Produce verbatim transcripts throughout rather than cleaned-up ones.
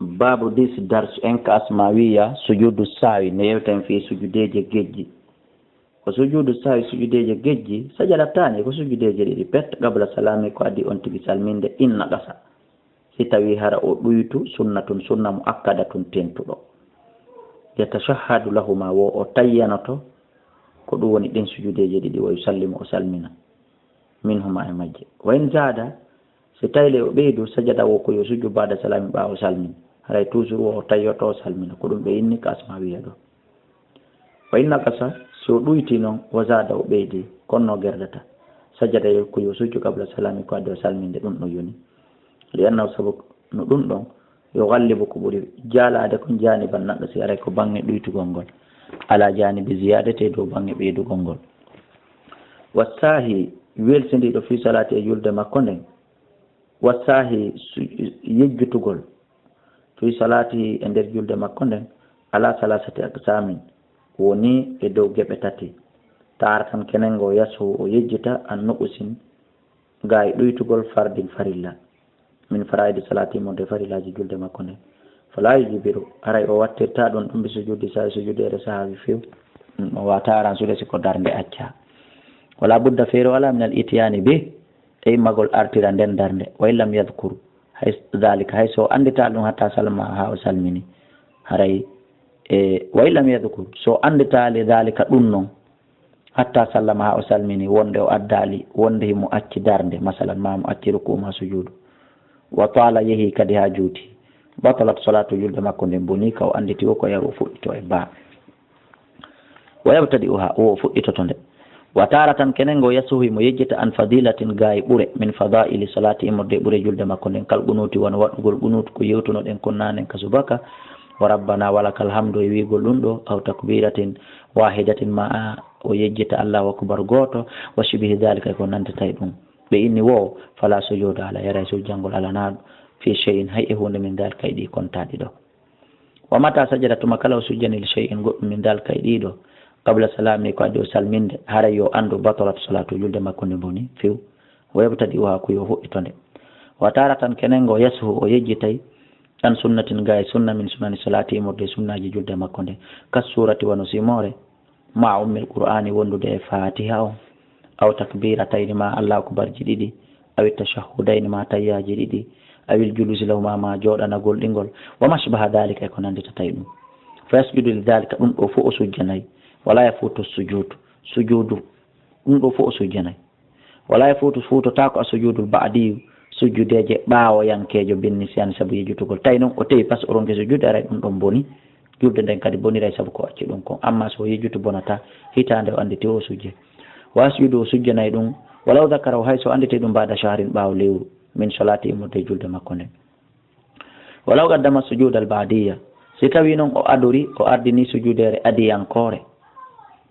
Babu dis dars en ka asma wiya sujudu sawi ne yewten fi sujudeje gejji. Ko sujudu sawi sujudeje gejji, sajada tani ko sujudeje ɗiɗi pet qabla salami ko addi on tigi salminde inna qasa. Si tawi hara o ɗuytu sunnatun sunna mu akkadatun tentuɗo. Yatashahhadu lahuma wo o tayyanoto ko ɗum woni ɗin sujudeje ɗiɗi wa yusallimu o salmina. Minhuma e majje. Wa in zada, si tawi le o ɓeydu sajada wo ko yo sujju bada salami ɓaawo salmini. Haray toujours wo o tayyoto o salmina. Ko ɗum ɓe inni ka asma wiya ɗo. Wa in naqasa, si o ɗuyti non, wa zada o ɓeydi, kono no gerdata. Sajada yo ko yo sujju qabla salami ko addi o salminde ɗum ɗo yoni. Li annahu sabu no ɗum ɗon, yo gallibu ko ɓuri jaalaade kon janiban naqasi haray ko bange ɗuytugol ngol. Ala janibi ziyadati e dow bange ɓeydugol ngol. Wa sahi welsindiiɗo fi salati e julde makko nden. Wa sahi su-, yejjutugol. Fi salati e nder julde makko nden. Ala salasati aqsamin. Woni e dow geɓe tati. Taratan kenen ngo yasu o yejjita an nuqusin. Ga e ɗuytugol fardin farilla. Min faraidi salati mo de farillaji julde makko nden. Fala yujibiru. Haray o wattirta ɗum ɗum bi sujudi sa sujudere sahawi few. Ɗum o wata aran suuɗe si ko darnde acca. Wala budda feere wala min al itiyani bi. E immagol artira nden darnde. Wa illam yadkur. Hay dhalika. Hay so andita ɗum hatta salma ha o salmini. Haray, e, wa illam yadkur. So andita li dhalika ɗum non. Hatta sallama ha o salmini wonde o addali, wonde himo acci darnde, masalan, ma mo acci ruku ma sujudu. Wa tala yehi kadi ha juuti. Batalat salatu julde makko nden boni ka o anditi wo ko yaru o fuɗɗito e ba. Wa yabtadi uha, wo o fuɗɗitoto nde. Wa taratan kenen ngo yasuhu mo yejjita an fadilatin gayi ɓure, min fadaili salati immorde ɓure julde makko nden kal qunuti wano waɗugol qunutu ko yewtuno ɗen kon nanen ka subaka. Wa rabbana walakal hamdu e wiigol ɗum ɗo, aw takbiratin wahidatin ma a o yejjita Allahu akbar gooto, wa shibihi dhalika e ko nantata e ɗum. Ɓe inni wo, fala sujuda ala, yaray sujjangol alanaaɗo, fi shay'in hay e huunde min dhalika e ɗi kontaaɗi ɗo. Wa mata sajada tuma kala o sujjani li shay'in goɗɗum min dhalika e ɗi ɗo, qabla salami ko addi o salminde, haray yo anndu batalat salatu julde makko nde boni, few. Wa yabtadi uha ko yo huɗɗito nde. Wa taratan kenen ngo yasuhu o yejjitay, an sunnatin gaye sunna min sunani salati immorde sunnaji julde makko nde. Kas surati wano simore. Ma ummil qur'ani wondude e fatiha on. Aw takbiratayni ma Allahu akbarji ɗiɗi. Awi tashahhudayni ma tayyaji ɗiɗi. Awil julusi lahuma ma joɗanagol ɗingol. Wa mashbaha dhalika e ko nanditata e ɗum. Fa yasjudu li dhalika ɗum ɗo fof o sujjanay. Wala yafutu sujud. Sujudu. Ɗum ɗo fof o sujjanay. Wala yafutu fuutotaako a sujudul ba'diyu sujjudeeje ɓaawoyankeejo bin nisyani sabu yejjutugol. Tawi noon o tewi pas o ronki sujjude aray ɗum ɗon boni. Julde nden kadi boniray sabu ko acci ɗum kon. Amma so o yejjutu bonata hitaande o annditi o sujje. Wa yasjudu o sujjanay ɗum. Walaw dhakara o hay so annditi ɗum ba'da shahrin ɓaawo lewru. Min salati immorde e julde makko nden. Walaw qaddama sujudal ba'diya. Si tawi noon o adori o ardini sujudere adiyankoore.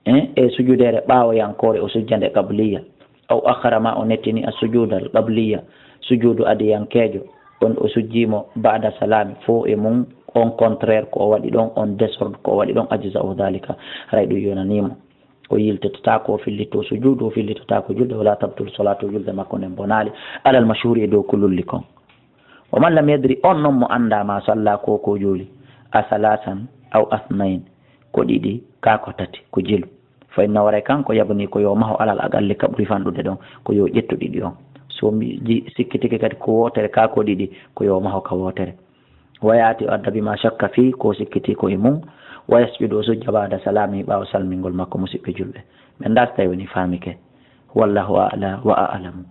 E, e sujudere ɓaawoyankoore o sujjande qabliya. Aw akhara ma o nettini a sujudal qabliya. Sujudu adiyankeejo. On o sujjimo ba'da salami. Fo e mum on contraire ko o waɗi ɗon, on désordre ko o waɗi ɗon, ajiza o dhalika. Haray ɗum yonanimo. O yiltitataako, o fillito sujudu, o fillitataako julde, wala tabtul salatu, julde makko nden bonaali. Alal mashhuri e dow ko lulli kon. Wa man lam yadri, on non mo annda ma salla ko ko juuli. A salasan aw asnayn, ko ɗiɗi, ka ko tati, ko jelu. Fa inna waray kanko yabni ko yo maho alal aqalli ka ɓuri fanɗude ɗon, ko yo ƴettu ɗiɗi on. So mi ji-, sikkitike kadi ko wootere ka ko ɗiɗi, ko yo maho ka wootere. Wa ya'ti o adda bima shakka fi ko sikkiti ko e mum. Wa yasjudu o sujja ba'da salami ɓaawo salmingol makko musiɓɓe julɓe. Men dasta woni famike. Wallahu a'la wa a'lamu.